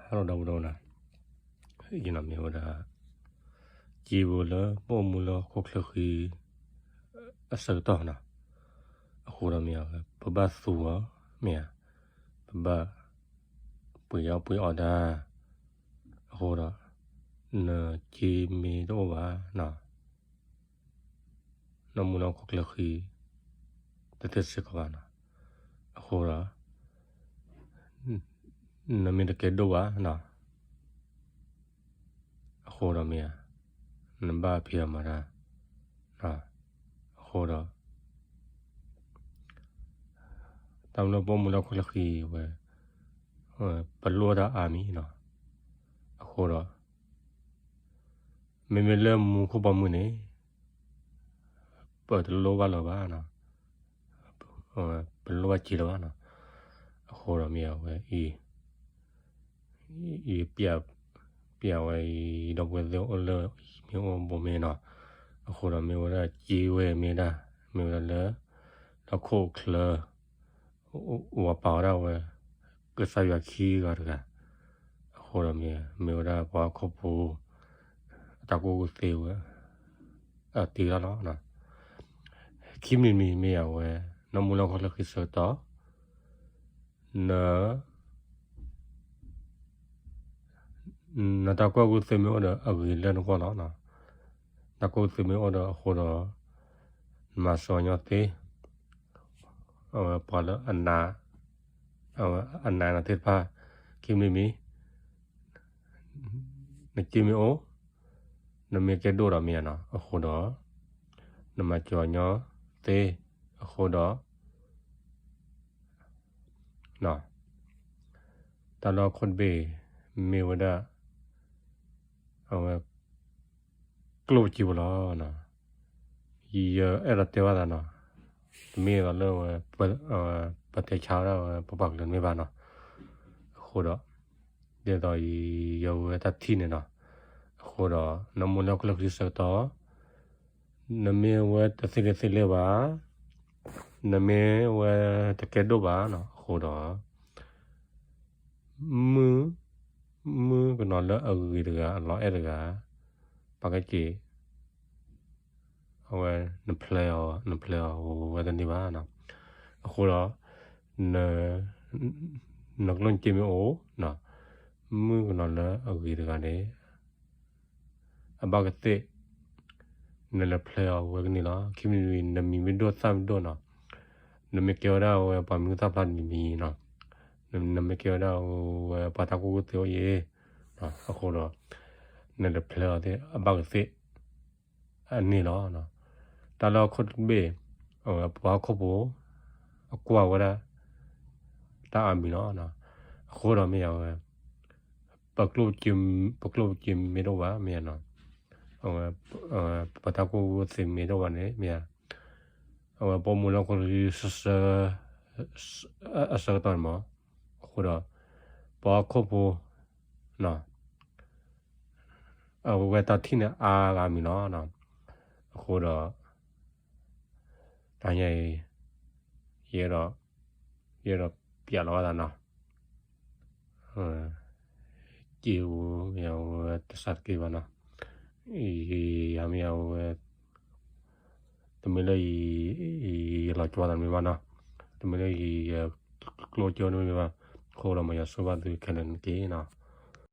Hello ဒီပုၢ်ဒီဝဲၢ်နီၤ, ယနီၤမ့ၢ်ဝဲဒၣ် က့ဝဲလၢပအိၣ်မူလၢဟီၣ်ခိၣ်ချၢဃံ အဆၢကတီၢ်နီၤ, အဃိဒီးမ့ၢ်ဧါ ပဘၣ်သူအီၤ မ့ၢ်ဧါ, ပဘၣ်ပှ့ၤအီၣ်ပှ့ၤအီတၢ်, အဃိဒီး နက့မ့ၢ်တအိၣ်ဘၣ်နီၤ နအိၣ်မူလၢဟီၣ်ခိၣ်ချၢဃံ တသ့စ့ၢ်ကီးဘၣ်နီၤ, အဃိဒီး နမ့ၢ်တကဲဒိၣ်ဘၣ်နီၤ, အဃိဒီးမ့ၢ်ဧါ နဘၣ်ဖံးအီၣ်မၤတၢ်, အဃိဒီး တၢ်မနုၤလၢပအိၣ်မူလၢဟီၣ်ခိၣ်ချၢဃံဝဲ ပလိၣ်တၢ်အါမံၤနီၤ, အဃိဒီး မ့မ့ၢ်လၢမူခိၣ်ဘီမုၢ်န့ၣ် ပတလိၣ်ဘၣ်လၢၤဘၣ်နီၤ, ပလိၣ်ဘၣ်စ့လၢၤဘၣ်နီၤ, အဃိဒီးမ့ၢ်အဝဲအံၤ ယပျးဝဲအံၤ ဒီပုၢ်ဝဲၢ်သ့ၣ်အိၣ်လၢမ့ၢ်အိၣ်ဘိးမ့ၢ်နီၤ, အဃိဒီးမ့ၢ်ဝဲဒၣ်စ့ဝဲမ့ၢ်ဒၣ် မ့ၢ်ဝဲဒၣ်လၢ လၢဟီၣ်ခိၣ်ချၢ အိၣ်ပာ်ဝဲဒၣ်ဝဲ ကစၢ်ယွၤခံဂၤတဂၤ, အဃိဒီးမ့ၢ် မ့ၢ်ဝဲဒၣ်ပှၤဟီၣ်ခိၣ်ဖိ အတၢ်ကူၣ်ကူၣ်သ့ဝဲ အတ့လီၤလီၤ. ခံမံၤတမံၤမ့ၢ်အဝဲ နအိၣ်မူလၢဟီၣ်ခိၣ်ချၢဃံဆၢကတီၢ် န နတၢ်ကူၣ်ကူၣ်သ့မ့ၢ်အိၣ်ဒီးအဂ့ၤလၢနဂီၢ်လီၤ. တၢ်ကူၣ်ကူၣ်သ့မ့ၢ်အိၣ်ဒီးအဃိဒီး နမၤစၢၤညီသ့ အဝဲပှၤလၢအနာ် အနာ်နၤသ့ၣ်တဖၣ် ခံမံၤတမံၤ နစ့မ့ၢ်အိၣ် နမ့ၢ်ကဲဒိၣ်ဒီးမ့ၢ်ဧါနီၤ အဃိဒီး နမၤစၢၤညီသ့ အဃိဒီး တၢ်လၢဟီၣ်ခိၣ်တဘ့ၣ် မ့ၢ်ဝဲဒၣ် အဝဲ ကျိၣ်စ့ဖိလီၤ. ယအဲၣ်ဒိးတဲဘၣ်သးနီၤ, တမ့ၢ်လၢ ပတဲဆါဝဲဒၣ်ဝဲပပှၤကလုာ်တမ့ၢ်ဘၣ်နီၤ, အဃိဒီး ဒ်သိးယဝဲတၢ်ထံၣ်န့ၣ်နီၤ, အဃိဒီး နအိၣ်မူလၢဟီၣ်ခိၣ်ချၢဃံဆၢကတီၢ် နမ့ၢ်ဝဲတသ့လၢသ့လဲၣ်ဘၣ်, နမ့ၢ်ဝဲတကဲဒိၣ်ဘၣ်နီၤ အဃိဒီး မုၢ် မုၢ်ကနီၤလၢအဂ့ၤတဂၤ အလီၤအဲၣ်တဂၤ ပာ်ကဲက့ၤ အဝဲ နဖျဲအီၤ နဖျဲအီၤဝဲတန့ၢ်ဘၣ်နီၤ, အဃိဒီး နကျိၣ်နစ့မ့ၢ်အိၣ် မုၢ်ကနီၤလၢအဂ့ၤတဂၤန့ၣ် အဘၣ်ကသ့ၣ် နလဲၤဖျဲအီၤဝဲကန့ၢ်လီၤ. ခံမံၤတမံၤ နမံၤမ့ၢ်ဒိၣ်သၣ်မ့ၢ်ဒိၣ်နီၤ, နမ့ၢ်ကဲဝဲဒၣ်ဝဲပှၤမံၤဟူသၣ်ဖျါတမံၤမံၤနီၤ, နမ့ၢ်ကဲဝဲဒၣ်ဝဲပှၤတၢ်ကူၣ်ကူၣ်သ့အိၣ်အံၤ အဃိဒီး နလဲၤဖျဲအီၤသ့ၣ် အဘၣ်ကသ့ၣ် အန့ၣ်လီၤ. တၢ်လၢဟီၣ်ခိၣ်တဘ့ၣ် အဝဲပှၤဟီၣ်ခိၣ်ဖိ အကွၢ်ဝဲဒၣ် တၢ်အါမံၤလီၤ. အဃိဒီးမ့ၢ်အဝဲ ပကျိၣ်ပစ့မ့ၢ်တအိၣ်ဘၣ် မ့ၢ်ဧါနီၤ, အဝဲ ပတၢ်ကူၣ်ကူၣ်သ့မ့ၢ်တအိၣ်ဘၣ်န့ၣ် မ့ၢ်ဧါ, အဝဲပအိၣ်မူလၢဟီၣ်ခိၣ်ချၢဃံဆၢ အဆၢကတီၢ်န့ၣ်မး, အဃိဒီး ပှၤဟီၣ်ခိၣ်ဖိ အဝဲတၢ်ထံၣ်န့ၣ်အါဂၤမံၤလီၤ. အဃိဒီး တဟါညါအံၤ ယအဲၣ်ဒိး ယအဲၣ်ဒိးပျးလီၤဘၣ်သးနီၤ, က့ၢ်ဧိၤ မ့ၢ်အဝဲတစးတက့ၢ်ဘၣ်နီၤ, ယမ့ၢ်အဝဲ တမ့ၢ်လၢ ယလီၤကၠီသးတမ့ၢ်ဘၣ်နီၤ, တမ့ၢ်လၢယကျိၣ်စ့တမ့ၢ်ဘၣ်, အဃိဒီးမ့ၢ်ယွၤဆိၣ်ဂ့ၤဘၣ်သုခဲလၢာ်န့ၣ်တက့ၢ်နီၤ.